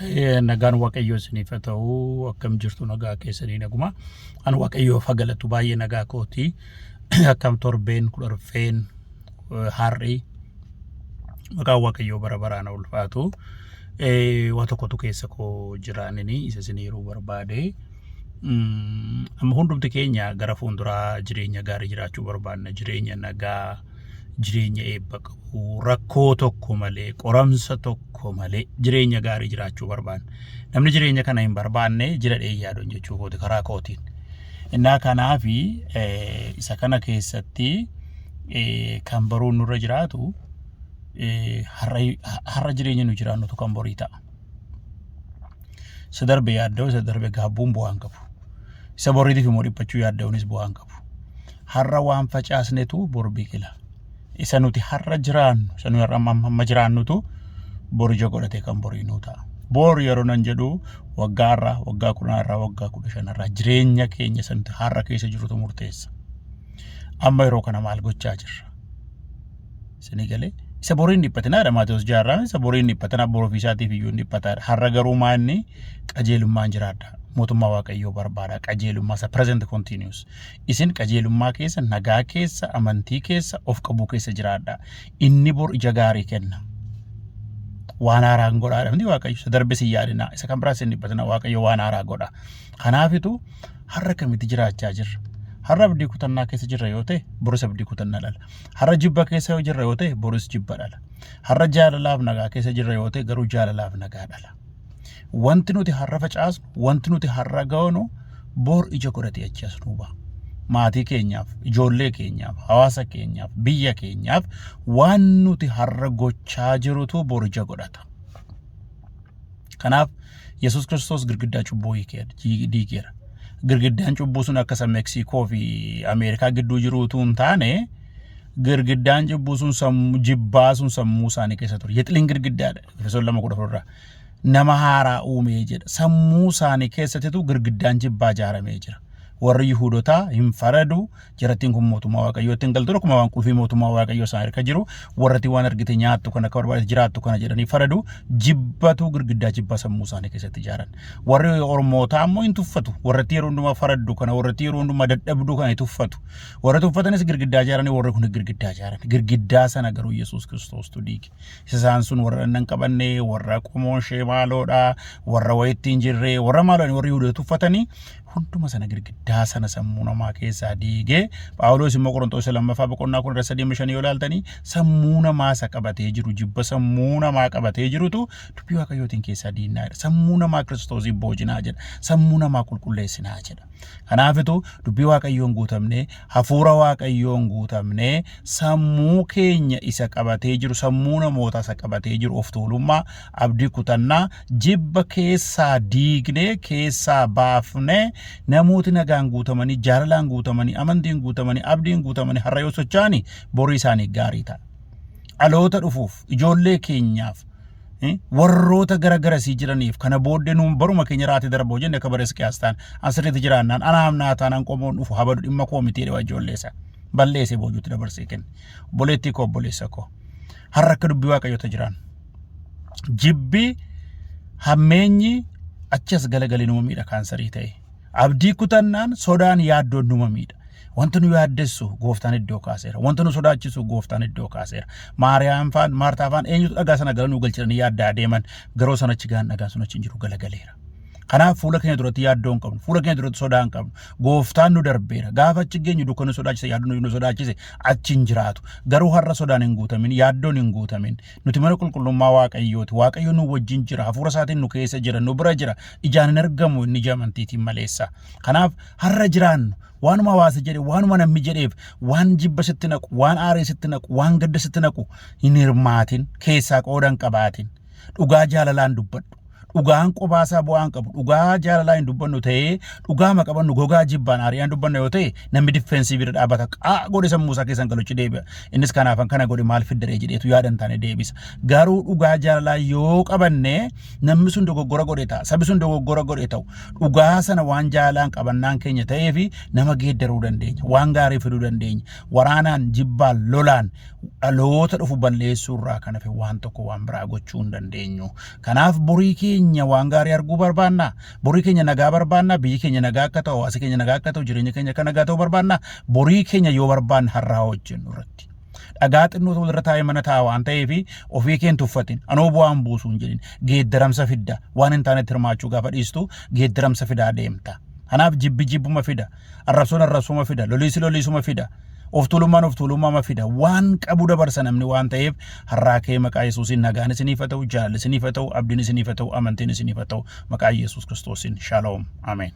Nagaan Waaqayyoo isiniif haa ta'u. Akkam jirtu? Nagaa keessanii? Naguma. An Waaqayyoof haa galatu, baay'ee nagaa kooti. Akkam torbeen 10ffeen har'i? Maqaan Waaqayyoo bara baraan haa ulfaatu. Waa tokkotu keessa koo jiraanini isa isin yeroo barbaade. Amma hundumti keenya gara fuulduraa jireenya gaarii jiraachuu barbaanna. Jireenya nagaa, jireenya eebba qabu, rakkoo tokko malee, qoramsa tokko malee jireenya gaarii jiraachuu barbaanna. Namni jireenya kana hin barbaanne jira dheeyyaadhoon jechuu kooti karaa kootiin. Innaa kanaafi isa kana keessatti kan baruun nurra jiraatu, har'a jireenya nu jiraannutu kan borii ta'a. Isa darbe yaadda'u, isa darbe gaabbuun bu'aa hin qabu. Isa boriitiif immoo dhiphachuu yaadda'uunis bu'aa hin qabu. Har'a waan facaasnetu bor biqila. Isa nuti har'a jiraannu, isa nuti har'a amma jiraannutu bor ija godhatee kan borii nuu ta'a. Bor yeroo nan jedhu, waggaa har'aa, waggaa 10 har'aa, waggaa 15 har'aa, jireenya keenya isa nuti har'a keessa jirutu murteessa. Amma yeroo kana maal gochaa jirra? Isinii galee? Isa boriin dhiphatinaa dha Maatewos jaarraa. Isa boriin dhiphatinaa, bor ofii isaatiif iyyuu hin dhiphataadha. Har'a garuu maanni qajeelummaan jiraadha. Mootummaa Waaqayyoo barbaada. Qajeelummaa isa present continuous. Isin qajeelummaa keessa, nagaa keessa, amantii keessa, of qabuu keessa jiraadha. Inni bor ija gaarii kenna. Waan haaraan godhaadha miti Waaqayyo? Isa darbe sin yaadinaa. Isa kan biraas hin dhiphatinaa. Waaqayyo waan haaraa godha. Kanaafitu har'a kamitti jiraachaa jirra? Har'a abdii kutannaa keessa jirra yoo ta'e, boris abdii kutannaa dhala. Har'a jibba keessa yoo jirra yoo ta'e, boris jibba dhala. Har'a jaalalaaf nagaa keessa jirra yoo ta'e garuu jaalalaaf nagaa dhala. Wanti nuti har'a facaasnu, wanti nuti har'a goonu bor ija godhatee achi as nuu ba'a. Maatii keenyaaf, ijoollee keenyaaf, hawaasa keenyaaf, biyya keenyaaf waan nuti har'a gochaa jirutu bor ija godhata. Kanaaf Yesuus Kiristoos girgiddaa cubbuu diigeera. Girgiddaan cubbuu sun akka isa Meeksikoo fi Ameerikaa gidduu jiru utuu hin taane, girgiddaan cubbuu sun sammuu jibbaa sun sammuu isaanii keessa ture. Yexiliin girgiddaadha. Efesoon 2:14 irraa. Nama haaraa uumee jedha. Sammuu isaanii keessattitu girgiddaan jibbaa ijaaramee jira. Warri Yihuudotaa hin faradu, jarattiin kun mootummaa Waaqayyootti hin galtu, akkuma waan qulfii mootummaa Waaqayyoo isaan harka jiru, warratti waan argite nyaattu kana, akka barbaade jiraattu kana jedhanii faradu. Jibbatu girgiddaa jibbaa sammuu isaanii keessatti ijaaran. Warri Ormootaa immoo hin tuffatu. Warratti yeroo hundumaa faraddu kana, warratti yeroo hundumaa dadhabduu kana hin tuffatu. Warra tuffatanis girgiddaa ijaaranii, warri kun girgiddaa ijaaran. Girgiddaa sana garuu Yesuus Kiristoostu diige. Isa isaan sun warra dhagna hin qabanne, warra qomoon ishee maaloodha, warra wayitti hin jirre, warra maaloodha, warri Yihudoota tuffatanii hunduma sana girgiddaa sana sammuu namaa keessaa diigee. Phaawulos immoo Qorontoos lammaffaa boqonnaa 13 yoo ilaaltanii, sammuu namaa isa qabatee jiru, jibba sammuu namaa qabatee jirutu dubbii Waaqayyootiin keessaa diinnaa jedha. Sammuu namaa Kiristoosiif boojinaa jedha. Sammuu namaa qulqulleessinaa jedha. Kanaafitu dubbii Waaqayyoon guutamnee, hafuura Waaqayyoon guutamnee, sammuu keenya isa qabatee jiru, sammuu namootaa isa qabatee jiru, of tuulummaa, abdii kutannaa, jibba keessaa diignee, keessaa baafnee, namooti nagaan guutamanii, jaalalaan guutamanii, amantiin guutamanii, abdiin guutamanii har'a yoo socho'ani borii isaanii gaarii ta'a. Dhaloota dhufuuf, ijoollee keenyaaf, warroota gara garasii jiraniif, kana booddee nuun baruma keenya raatee darboo jenne, akka bara Hisqiyaas ta'an, an sirriitti jiraannaan anaaf naa taanaan qomoon dhufu habadu, dhimma koo miti jedhe, ijoollee isaa balleessee boojuutti dabarsee kenne. Obboleettii koo, obboleessa koo, har'a akka dubbii Waaqayyoota jiraan. Jibbi, hammeenyi achi as galagalee numa miidha, kaansarii ta'e. Abdii kutannaan, sodaan, yaaddoon numa miidha. Wanta nu yaaddessu gooftaan iddoo kaaseera. Wanta nu sodaachisu gooftaan iddoo kaaseera. Maariyaam faan, Maartaa faan eenyutu dhagaa sana gara nu galchanii yaaddaa deeman, garoo sana achi gahan dhagaan sun achi hin jiru, galagaleera. Kanaaf fuula keenya duratti yaaddoo hin qabnu. Fuula keenya duratti sodaa hin qabnu. Gooftaan nu darbeera. Gaafa achi geenyu dukkana nu sodaachise, yaaddoon nu sodaachise achi hin jiraatu. Garuu har'a sodaan hin guutamin, yaaddoon hin guutamin. Nuti mana qulqullummaa Waaqayyooti. Waaqayyo nu wajjin jira. Hafuura isaatiin nu keessa jira. Nu bira jira. Ijaan hin argamu inni ija amantiitiin maleessa. Kanaaf har'a jiraannu waanuma hawaasa jedhe, waanuma namni jedheef, waan jibba sitti naqu, waan aaree sitti naqu, waan gadda sitti naqu hin hirmaatin, keessaa qooda hin qabaatin. Dhugaa jaalalaan dubbadhu. Dhugaan qobaasaa bu'aa hin qabu. Dhugaa jaalalaa hin dubbannu ta'ee, dhugaama qabannu gogaa jibbaan aari'aan dubbanna yoo ta'e, namni defense bira dhaabata qaa godhe sammuu isaa keessan galuchi deebi'a. Innis kanaafan kana godhe, maal fiddaree jedheetu yaada hin taane deebisa. Garuu dhugaa jaalalaa yoo qabanne, namni sun dogoggora godhe ta'a. Sabi sun dogoggora godhe ta'u. Dhugaa sana waan jaalalaan qabannaan keenya ta'eefi nama geeddaruu dandeenya. Waan gaarii fiduu dandeenya. Waraanaan, jibbaan, lolaan dhaloota dhufu balleessuu irraa kan hafe waan tokko waan biraa gochuu hin dandeenyu. Kanaaf borii keenya keenya waan gaarii arguu barbaanna. Borii keenya nagaa barbaanna. Biyyi keenya nagaa akka ta'u, hawaasi keenya nagaa akka ta'u, jireenya keenya akka nagaa ta'u barbaanna. Borii keenya yoo barbaanne har'aa hojjennu irratti. Dhagaa xinnootu walirra taa'ee mana taa'a waan ta'eef ofii kee hin tuffatin. Anoo bu'aa hin buusu hin jedhin. Geeddaramsa fidda. Waan hin taanetti hirmaachuu gaafa dhiistu geeddaramsa fidaa deemta. Kanaaf jibbi jibbuma fida. Arrabsoon arrabsuma fida. Loliisi loliisuma fida. Of tuulummaan of tuulummaa fida. Waan qabu dabarsa namni waan ta'eef har'aa kee maqaa Yesuusiin nagaan isiniif haa ta'u, jaalalli isiniif haa ta'u, abdiin isiniif haa ta'u, amantiin isiniif haa ta'u maqaa Yesuus Kiristoosiin. Shalom. Ameen.